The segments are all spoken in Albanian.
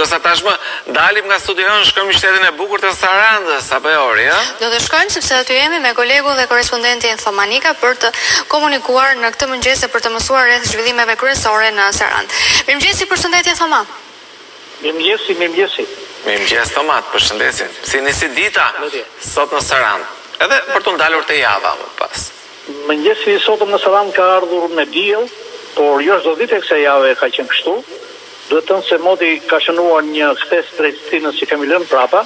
Ndërsa tashmë dalim nga studio jonë, shkojmë në qytetin e bukur të Sarandës, apo jo Ori, ë? Do të shkojmë sepse aty jemi me kolegun dhe korrespondentin Thoma Nika për të komunikuar në këtë mëngjes e për të mësuar rreth zhvillimeve kryesore në Sarandë. Mirëmëngjesi, përshëndetje Thoma. Mirëmëngjesi, mirëmëngjesi. Mirëmëngjes Thoma, të përshëndesim. Si nisi dita sot në Sarandë? Edhe për t'u ndalur te java më pas. Mëngjesi i sotëm në Sarandë ka ardhur me diell, por jo çdo ditë e kësaj jave ka qenë kështu. Duhet thënë se moti ka shënuar një kthesë drejt stinës që kemi lënë prapa.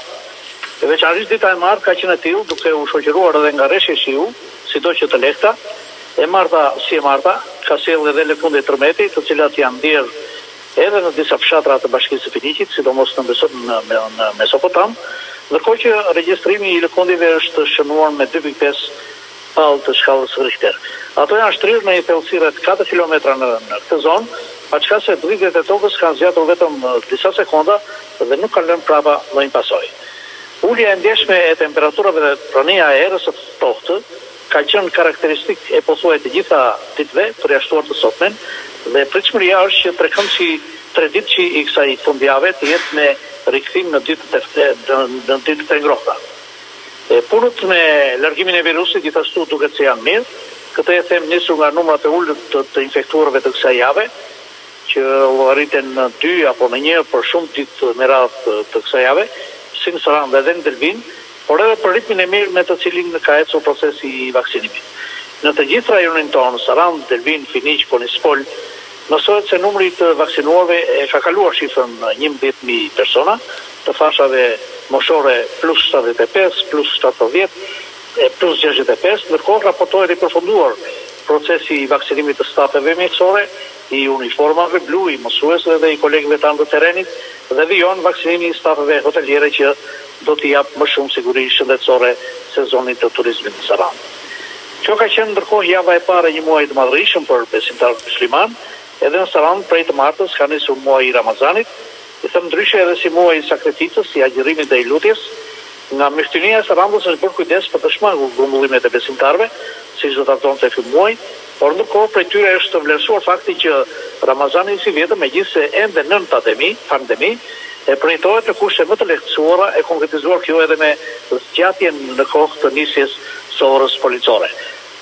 E veçanërisht dita e martë ka qenë e tillë, duke u shoqëruar edhe nga reshje shiu, sido që të lehta. E marta si e marta, ka sjellë edhe lëkundje tërmeti, të cilat janë ndjerë edhe në disa fshatra të Bashkisë së Finiqit, sidomos në në Mesopotam, ndërkohë që regjistrimi i lëkundjeve është shënuar me 2,5 ballë të shkallës Richter. Ato janë shtrirë në një thellësi rreth katër kilometra në në këtë zonë, paçka se dridhjet e tokës kanë zgjatur vetëm disa sekonda dhe nuk kanë lënë prapa ndonjë pasojë. Ulja e ndjeshme e temperaturave dhe prania e erës së ftohtë ka qenë karakteristikë e pothuaj të gjitha ditëve, përjashtuar të sotmen, dhe pritshmëria është që trekëndëshi treditëshi i kësaj fundjave të jetë me rikthim në ditët e në ditët e ngrohta. E punët me largimin e virusit gjithashtu duket se janë mirë. Këtë e them nisur nga numrat e ulët të të infektuarve të kësaj jave, që llogariten në dy apo në një për shumë ditë me radhë të kësaj jave, si në Sarandë edhe në Delvinë, por edhe për ritmin e mirë me të cilin ka ecur procesi i vaksinimit. Në të gjithë rajonin tonë, Sarandë, Delvinë, Finiq, Konispol, mësohet se numri i të vaksinuarve e ka kaluar shifrën 11.000 persona, të fashave moshore plus 75, plus 70 e plus 65, ndërkohë raportohet i përfunduar procesi i vaksinimit të stafeve mjekësore, i uniformave blu, i mësuesve dhe i kolegëve tanë të terrenit dhe vijon vaksinimi i stafeve hoteliere që do t'i japë më shumë siguri shëndetësore sezonit të turizmit në Sarandë. Kjo ka qenë ndërkohë java e parë e një muaji të madhërishëm për besimtarët myslimanë, edhe në Sarandë prej të martës ka nisur muaji i Ramazanit, i thënë ndryshe edhe si muaji i sakrificës, i agjërimit dhe i lutjes. Nga Myftinia e Sarandës është bërë kujdes për të shmangur grumbullimet e besimtarëve, siç do ta donte ky muaj, por ndërkohë prej tyre është vlerësuar fakti që Ramazani i sivjetëm, megjithëse ende nën pandemi, pandemi, e përjetohet në kushte më të lehtësuara e konkretizuar kjo edhe me zgjatjen në kohë të nisjes së orës policore.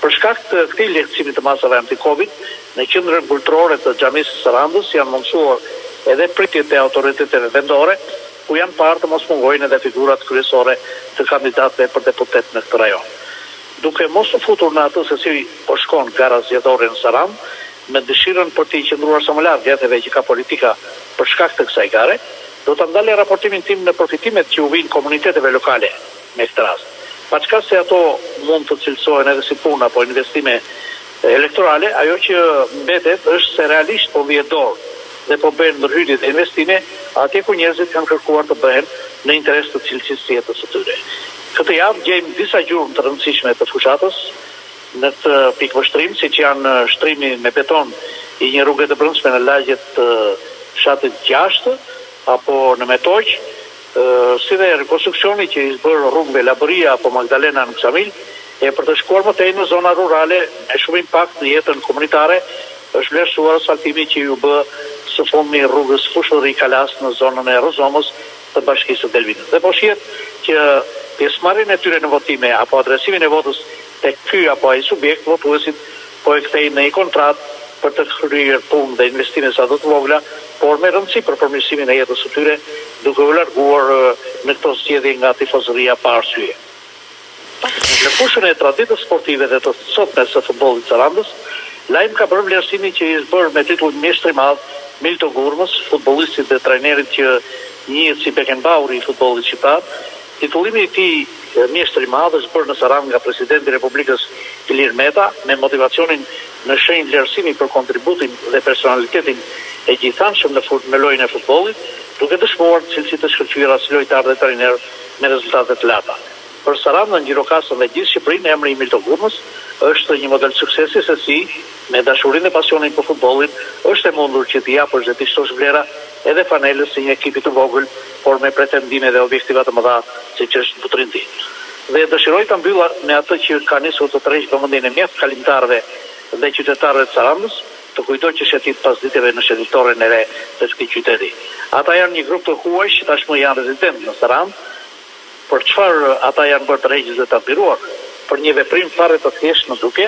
Për shkak të këtij lehtësimi të masave anti-Covid, në qendrën kulturore të Xhamisë së Sarandës janë mundësuar edhe pritjet e autoriteteve vendore, ku janë parë të mos mungojnë edhe figurat kryesore të kandidatëve për deputetë në këtë rajon. Duke mos u futur në atë se si po shkon gara zgjedhore në Sarandë, me dëshirën për t'i qëndruar sa më larg etheve që ka politika për shkak të kësaj gare, do ta ndalja raportimin tim në përfitimet që u vijnë komuniteteve lokale me këtë rast. Paçka se ato mund të cilësohen edhe si punë apo investime elektorale, ajo që mbetet është se realisht po vihet dorë dhe po bëhen ndërhyrje dhe investime atje ku njerëzit kanë kërkuar të bëhen në interes të cilësisë së jetës së tyre. Këtë javë gjejmë disa gjurmë të rëndësishme të fushatës në këtë pikëvështrim, siç janë shtrimi me beton i një rruge të brendshme në lagje të fshatit Gjashtë apo në Metoq, si dhe rekonstruksioni që i është bërë rrugëve Labëria apo Magdalena në Ksamil, e për të shkuar më tej në zona rurale me shumë impakt në jetën komunitare, është vlerësuar asfaltimi që iu bë së fundmi rrugës Fushë-Kalasë në zonën e Rozomës të Bashkisë së Delvinës. Dhe po shihet që pjesëmarrjen e tyre në votime apo adresimin e votës tek ky apo ai subjekt, votuesit po e kthejnë në një kontratë për të kryer punë dhe investime sado të vogla, por me rëndësi për përmirësimin e jetës së tyre, duke u larguar në këto zgjedhje nga tifozëria pa arsye. Në fushën e traditës sportive dhe të sotmes së futbollit të Sarandës, lajm ka bërë vlerësimi që i është bërë me titullin Mjeshtër i Madh Milto Gurmës, futbollistit dhe trajnerit që njihet si Bekenbauri i futbollit shqiptar. Titullimi i tij Mjeshtër i Madh është bërë në Sarandë nga Presidenti i Republikës Ilir Meta me motivacionin në shenjë vlerësimi për kontributin dhe personalitetin e gjithanshëm në në lojën e futbollit, duke dëshmuar cilësi të shkëlqyera si lojtar dhe trajner me rezultate të larta. Për Sarandën, Gjirokastrën dhe gjithë Shqipërinë emri i Milto Gurmës është një model suksesi se si, me dashurinë dhe pasionin për futbollin, është e mundur që t'i japësh dhe t'i shtosh vlera edhe fanelës së një ekipi të vogël, por me pretendime dhe objektiva të mëdha, siç është Butrinti. Dhe dëshiroj ta mbyll me atë që ka nisur të tërheqë vëmendjen e mjaft kalimtarëve dhe qytetarëve të Sarandës. të kujtdo që shëtit pasditeve në shëtitoren e re të këtij qyteti. Ata janë një grup të huajsh që tashmë janë rezidentë në Sarandë. Për çfarë ata janë bërë tërheqës dhe të admiruar? Për një veprim fare të thjeshtë në dukje,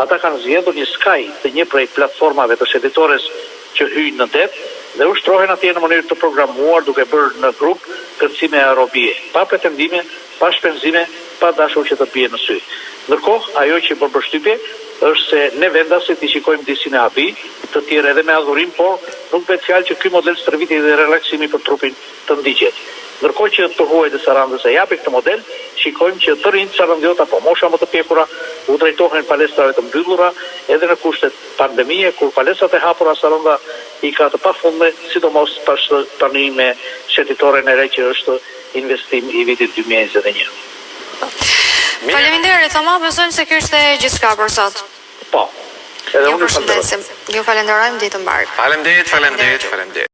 ata kanë zgjedhur një skaj të një prej platformave të shëtitores që hyjnë në det dhe ushtrohen atje në mënyrë të programuar duke bërë në grup kërcime aerobie, pa pretendime, pa shpenzime, pa dashur që të bien në sy. Ndërkohë, ajo që bën përshtypje është se ne vendasit i shikojmë disi me habi, të tjerë edhe me adhurim, por nuk bëhet fjalë që ky model stërvitjeje dhe relaksimi për trupin të ndiqet. Ndërkohë që të huajt e Sarandës e japin këtë model, shikojmë që të rinjtë sarandiotë apo mosha më të pjekura u drejtohen palestrave të mbyllura edhe në kushtet pandemie, kur palestrat e hapura Saranda i ka të pafundme, sidomos tash tani me shëtitoren e re që është investim i vitit 2021. Faleminderit Thoma, besojmë se kjo ishte gjithçka për sot. Po. Edhe Ju unë ju falenderoj. përshëndesim. Ju falenderojmë, ditë të mbarë. Faleminderit, faleminderit, faleminderit.